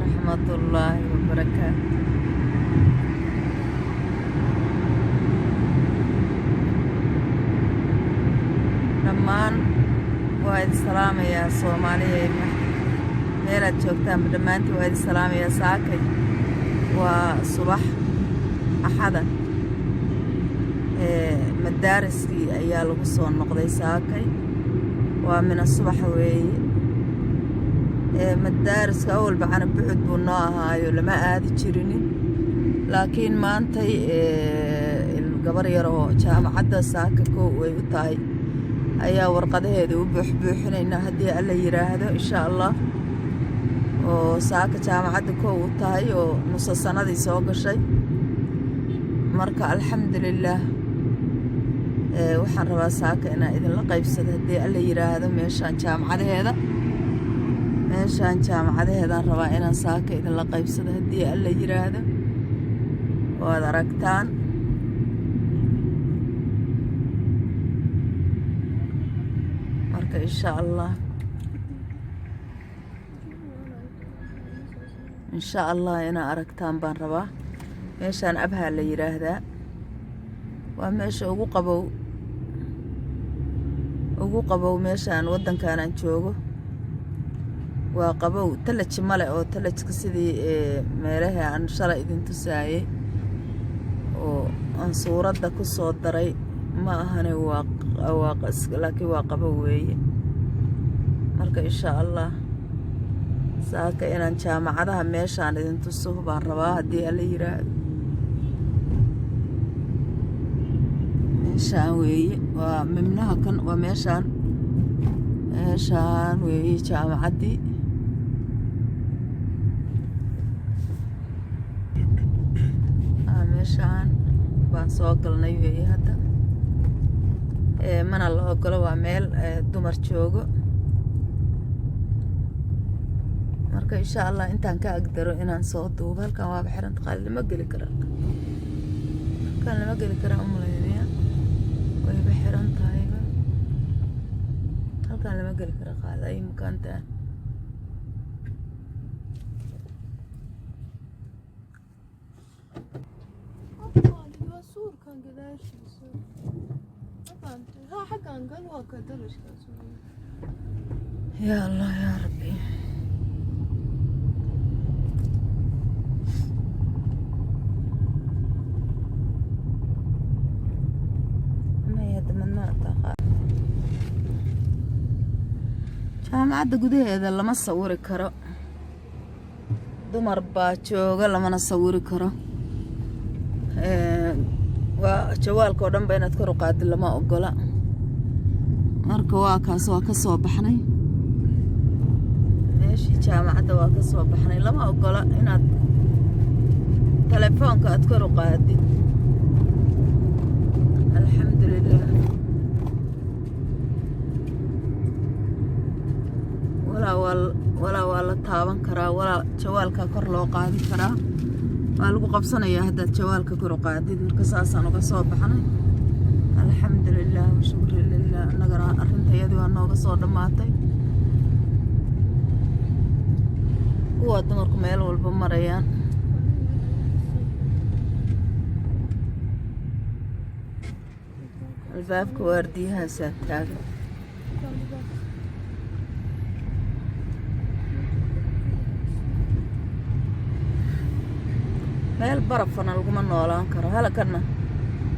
Waraxmatullaahi wabarakaatu. Dhammaan waa idin salaamayaa Soomaaliya, meelaad joogtaanba, dhammaantiin waa idin salaamayaa. Saakay waa subax Axada, madaariskii ayaa lagu soo noqday. Saakay waa mina subaxa weeye. Madaariska awalba canab bucud buu noo ahaayo, lama aadi jirinin, laakiin maantay gabar yar oo jaamacadda saaka kow ay u tahay ayaa warqadaheeda u buuxbuuxinaynaa, haddii Alla yidhaahdo, insha Allah, oo saaka jaamacadda kow u tahay oo nuso sanadii soo gashay. Marka alxamdulilaah, waxaan rabaa saaka inaan idinla qaybsado, haddii Alla yidhaahdo, meeshaan jaamacadaheeda. Meeshaan jaamacadaheedaan rabaa inaan saaka idinla qaybsado, haddii Alla yidhaahdo, waad aragtaan. Marka insha Allah, insha Allah, inaa aragtaan baan rabaa. Meeshaan Abhaa la yidhaahdaa, waa meesha ugu qabow, ugu qabow meeshaan waddankan aan joogo. Waa qabow, talaji male oo talajka sidii meelahii aan shalay idin tusaayey oo aan suuradda ku soo daray ma ahane, waa laakiin waa qabow weeye. Marka insha Allah, saaka inaan jaamacadaha meeshaan idin tuso baan rabaa, haddii Alla yiraahdo. Meeshaan weeye, waa mibnaha kan, waa meeshaan, meeshaan weeye jaamacaddii. Meeshaan baan soo galnay weeye hadda. Mana la ogolo, waa meel dumar joogo. Marka insha Allah, intaan ka agdaro inaan soo duubo. Halkan waaba xiranta, qaali, lama geli kara halkan, lama geli karaa umalaynaya, wayba xiran tahayba. Halkan lama geli kara, qaali, ay makaantaan. Waa suurkan gadaashiisa. Ha, xaggan gal, waa ka darashkaas. Ya Allah, yaa Rabbi. May hadda madnaa taqaa. Jaamacadda gudaheeda lama sawiri karo, dumar baa jooga, lamana sawiri karo. Waa jawaalka oo dhan ba inaad kor u qaadid lama ogola. Marka waa kaas, waa ka soo baxnay meeshii jaamacadda, waa ka soo baxnay. Lama ogola inaad telefoonka aad kor u qaadid. Alxamdulilah, walaa waa walaa waa la taaban karaa, walaa jawaalka kor loo qaadi karaa. Waa lagu qabsanayaa haddaad jawaalka kor u qaadid. Marka saasaan uga soo baxnay, alxamdulilah washukri lilah. Annagana arrintayadii waa nooga soo dhammaatay. Kuwa dumarku meel walba marayaan. Albaabka waardiyahaasaa taagan. Meel barafana laguma noolaan karo. Halkanna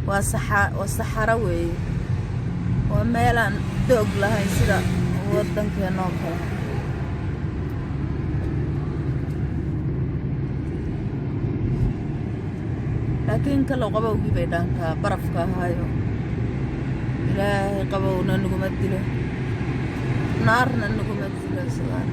waa saxa, waa saxaro weeye, waa meelaan doog lahayn sida waddankeena oo kale. Laakiin kalow qabowgii bay dhaantaa barafka ahaayo. Ilaahay qabowna naguma dilo, naarna naguma dilo sidaa.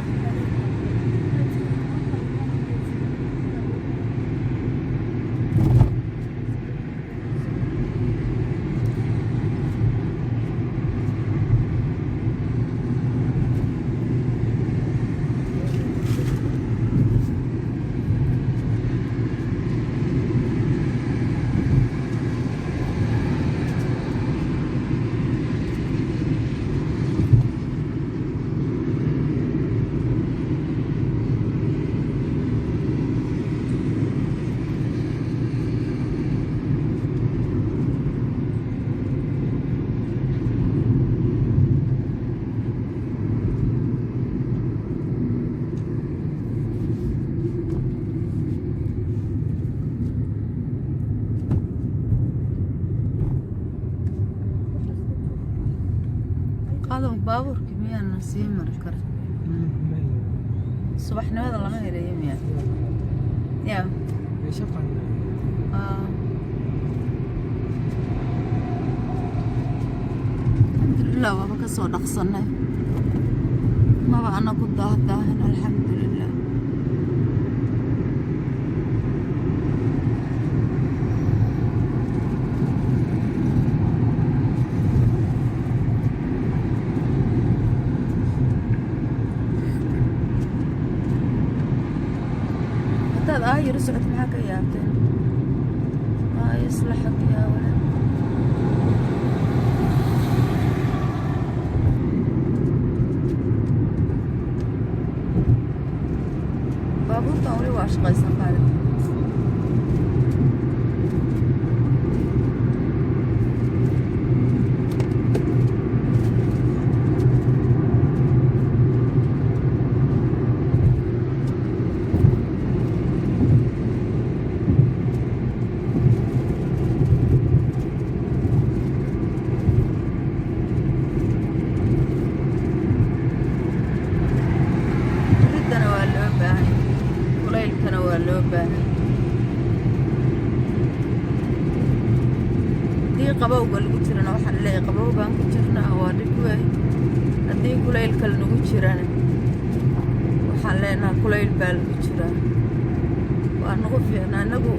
Baabuurkii miyaanan sii mari karin? Subaxnimada lama helayo miya? Ya. Ah. Alxamdulilah, waaba ka soo dhaqsanay, maba ana ku daahdaahin, alxamdulilah. Haddaad aayar u socod, maxaa ka yaabteen? Maa yaslaxak yaa walad. Baabuurtan weli waa shaqaysan, Khaalid. Riddana waa loo baahan, kulaylkana waa loo baahan. Haddii qabowga lagu jirana, waxaan leeyahay qabow baan ku jirnaa, waa dhib wey. Haddii kulaylka lagu jirana, waxaan leenahay kulayl baa lagu jiraa, waa nagu fiicnaa. Inagu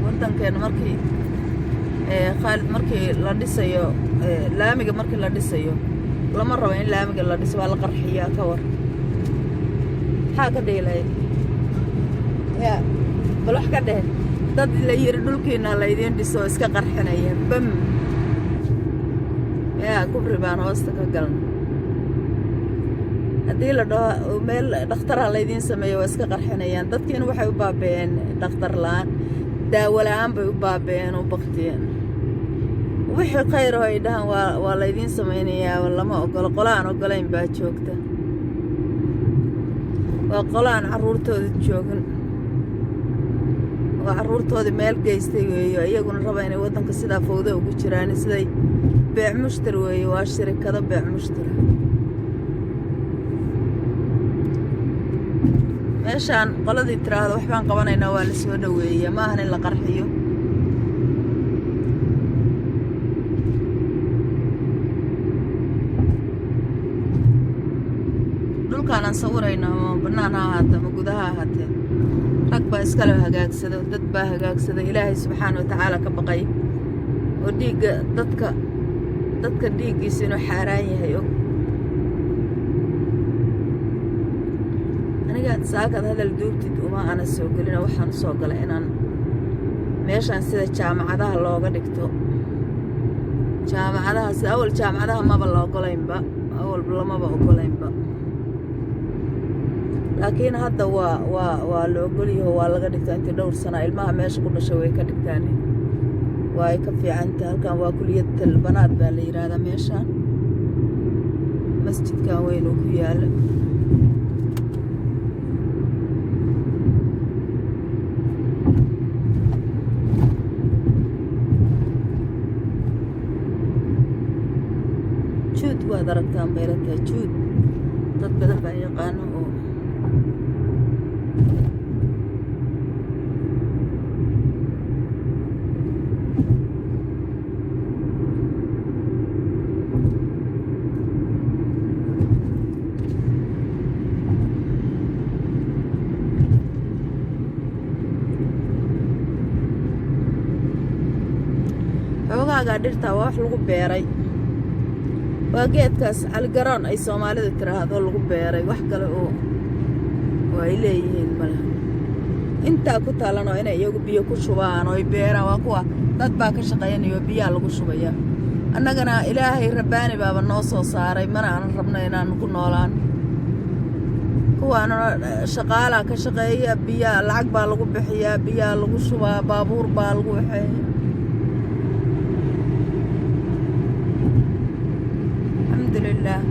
waddankeena markii, Khaalid, markii la dhisayo laamiga, markii la dhisayo, lama rabo in laamiga la dhiso, waa la qarxiyaa. Ka war, maxaa ka dhihi lahayd? Ya, bal wax ka dheh. Dad la yiri dhulkiina laydiin dhiso oo iska qarxinaya, bam! Yaa, kubri baan hoosta ka galna. Haddii la dhaho meel dhakhtarha laydiin sameeyo, waa iska qarxinayaan. Dadkiina waxay u baabe'een dhakhtar la'aan, daawo la'aan bay u baabe'een, u baktiyeen. Wixii khayr oo ay dhahaan waa laydiin samaynayaa, lama ogolo. Qola aan ogolayn baa joogta, waa qolo aan carruurtooda joogin oo carruurtoodii meel geystay weeyo. Iyaguna raba inay waddanka sidaa fawdo ugu jiraan, siday beec mushtar weeye, waa shirikado beec mushtara. Meeshaan qoladii tiraahdo waxbaan qabanaynaa waa la soo dhoweeya, ma ahan in la qarxiyo. Dhulkaan aan sawirayno, ama bannaan ha ahaate ama gudaha ha ahaatee, rag baa iskale hagaagsado, dad baa hagaagsada, Ilaahay subxaana watacaala ka baqay oo dhiigga dadka dhiiggiisa inuu xaaraan yahay og. Anigaad saakaad hadal duubtid uma ana soo gelino. Waxaan usoo galay inaan meeshaan sida jaamacadaha looga dhigto. Jaamacadaha sida awal jaamacadaha maba la ogolaynba, awal lamaba ogolaynba, laakiin hadda waa la ogolyaho, waa laga dhigtaa. Intii dhowr sana ilmaha meesha ku dhashay way ka dhigtaan, waa ay ka fiicanta. Halkan waa kuliyad talbanaad baa la yidhaahdaa. Meeshaan masjidkan weyn uu ku yaalo. Juud waad aragtaan bay la tahay. Juud dad badan baa yaqaano oo xoogaagaa dhirtaa waa wax lagu beeray. Waa geedkaas caligaroon ay Soomaalidu tiraahdo lagu beeray. Wax kale oo ay leeyihiin malaha. Intaa ku taalan oo inay iyagu biyo ku shubaan oo ay beeraan. Waa kuwa dad baa ka shaqaynaya oo biyaa lagu shubaya. Annagana Ilaahay rabbaani baaba noo soo saaray, mana aanan rabno inaanu ku noolaan. Kuwaanuna shaqaalaa ka shaqeeya, biyaa lacag baa lagu bixiyaa, biyaa lagu shubaa, baabuur baa lagu waxeeya. Alxamdulilaah,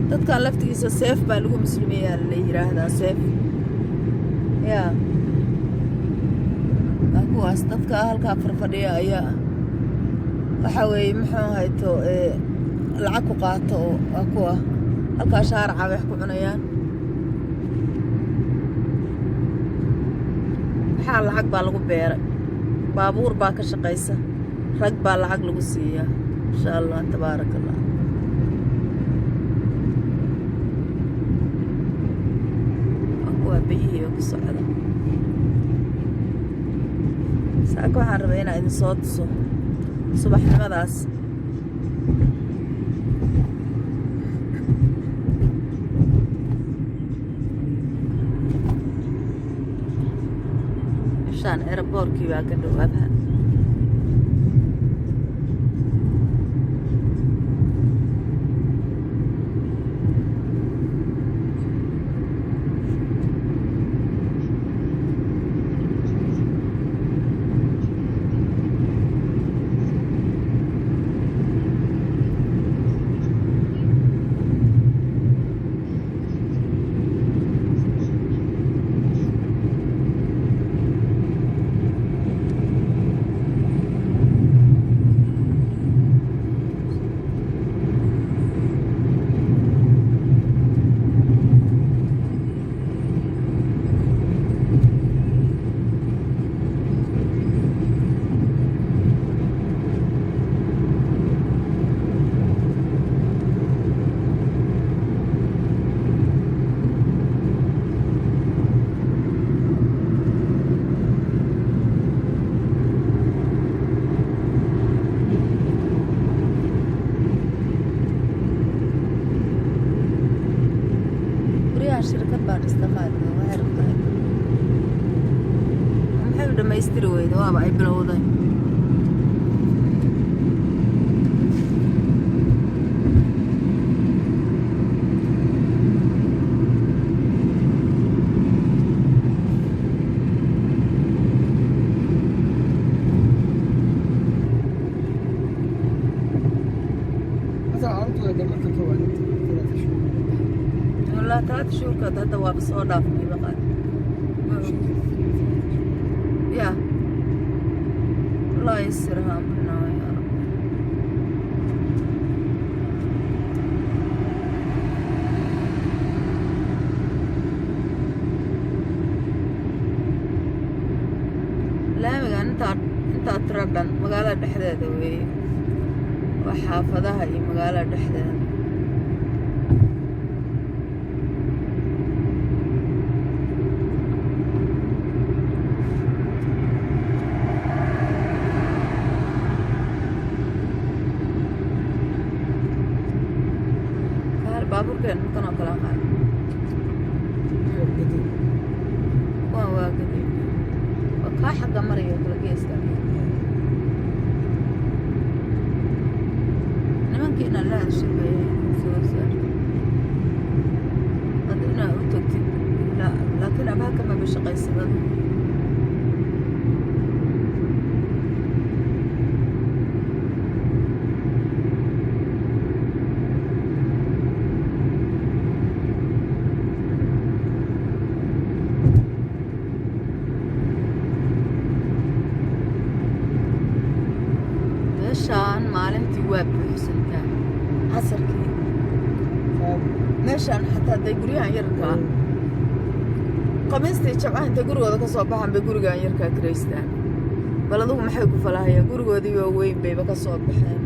dadkan laftigiisa seef baa lagu muslimiyaa la yidhaahdaa, seef ya. Waa kuwaas dadka halkaa farfadhiya ayaa waxa weeye, muxuu hayto. Lacag ku qaato oo waa kuwa halkaa shaaraca wax ku cunayaan. Waxaa lacag baa lagu beeray, baabuur baa ka shaqaysa, rag baa lacag lagu siiyaa. Insha Allah, tabaaraka Allah. Waa kuwa biyihii oo ku socda. Saaka waxaan rabay inaan idin soo tuso subaxnimadaas. Meeshaan airport-kii baa ka dhow Abha. Guryaha shirkad baa dhista. Qaadka waxay rabtaa, maxay u dhammaystiri weyda? Waaba ay bilowday. مثلا عرضت لما كوالد 3 شهور. Wallah, 3 shuhurkood hadda waaba soo dhaafnay baqaad ya. الله يسرها أمرنا يا رب. Laamigan intaa tiro dhan magaalada dhexdeeda weeye, waa xaafadaha iyo magaalada dhexdeeda. Kaal, baabuurkeen halkan oo kala qaad. قديم. Kuwan waa gadiid, waa kaa xagga marayo kala geeska. Nimankiina la hadashay soo saar hadda inaa u tagtid, laakiin Abha kamaba shaqaysadada. Meeshaan maalintii waa buuxsantaa casarkii. Meeshaan xataa hadday guryahan yarkaa khamiistii jabcaha intay gurigooda ka soo baxaan bay gurigan yarkaa kiraystaan. Bal adugu maxay ku falahayaan? Gurigoodii waa weyn bayba ka soo baxeen.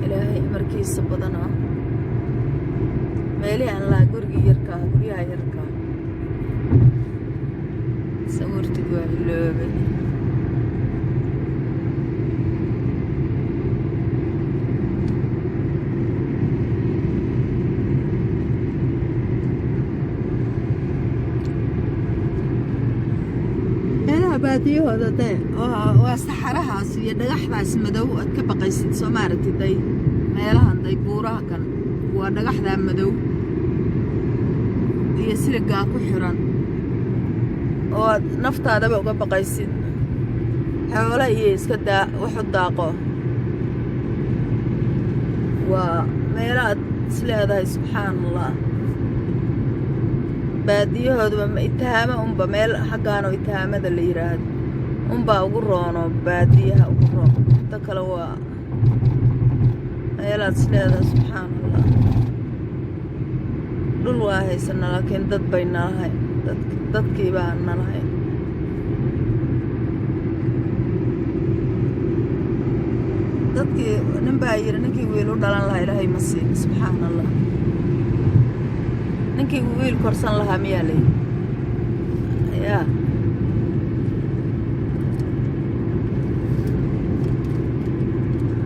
Ilaahay markiisa badanaa meelihii aan lahaa gurigii yarkaa, guryaha yarkaa sawirtid waa iloobay. Meelaha baadiyahooda de waa saxarahaas iyo dhagaxdaas madow aad ka baqaysid. Soo maaragtid day meelahan day buuraha kan waa dhagaxdaa madow iyo siligaa ku xiran oo aad naftaadaba uga baqaysid. Xoolo iyo iska daa waxu daaqo. Waa meelo aad isleedahay subxaan Allah. Baadiyahooduba itahaamo unba meel xaggaanoo itahaamada la yidhaahdo unbaa ugu roono, baadiyaha ugu roon. Inta kale waa Meelaad is leedahay, subxaan Allah, dhul waa haysana, laakiin dad bay nalahayn. Dadkii baa nalahayn. Dadkii nin baa yidhi, ninkii wiil u dhalan lahaa Ilaahay ma siin. Subxaan Allah, ninkii wiil korsan lahaa miyaa layidhi? Yaa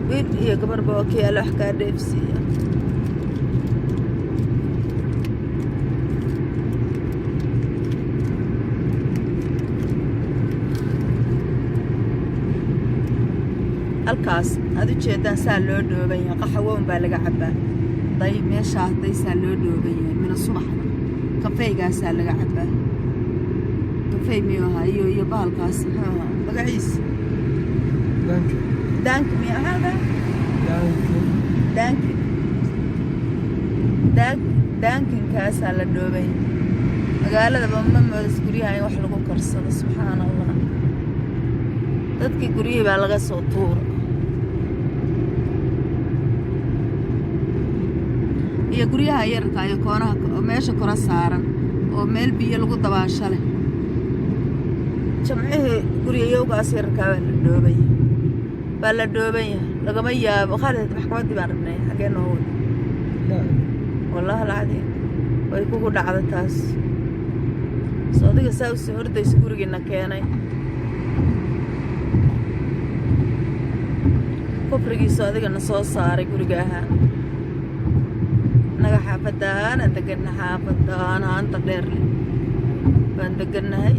wiil iyo gabarba waa kii Alle wax kaa dheefsiiya. Halkaas aad u jeedaan saa loo dhooban yahay, qaxawoon baa laga cabbaa. Day meeshaa day saa loo dhooban yahay mina subaxda, kafeygaasaa laga cabbaa. Kafey miyuu ahaa? Iyo bahalkaas muxuu ahaa magaciis? Dunkin. Daanki miya ahaa? Dunkin. Dunkin, Dunkinkaasaa la dhoobay. Magaaladaba ma moodas guryaha in wax lagu karsado. Subxaan Allah, dadkii guryihii baa laga soo tuura iyo guryaha yararka iyo koonaha oo meesha kora saaran oo meel biyo lagu dabaasho leh. Jamcihii guryayowgaas yararkaa baa la dhoobay, baa la dhooban yahay. Lagama yaabo. Khaalid, maxkamaddii baan rabnay, xaggee noo wada? Wallahi alcadiim, way kugu dhacda taas. Soo adiga saa usoo ordaysa gurigiina keenay, kufrigiisu adigana soo saaray guriga ahaa. Annaga xaafadaana deganna, xaafadaan haanta dheer leh baan degannahay.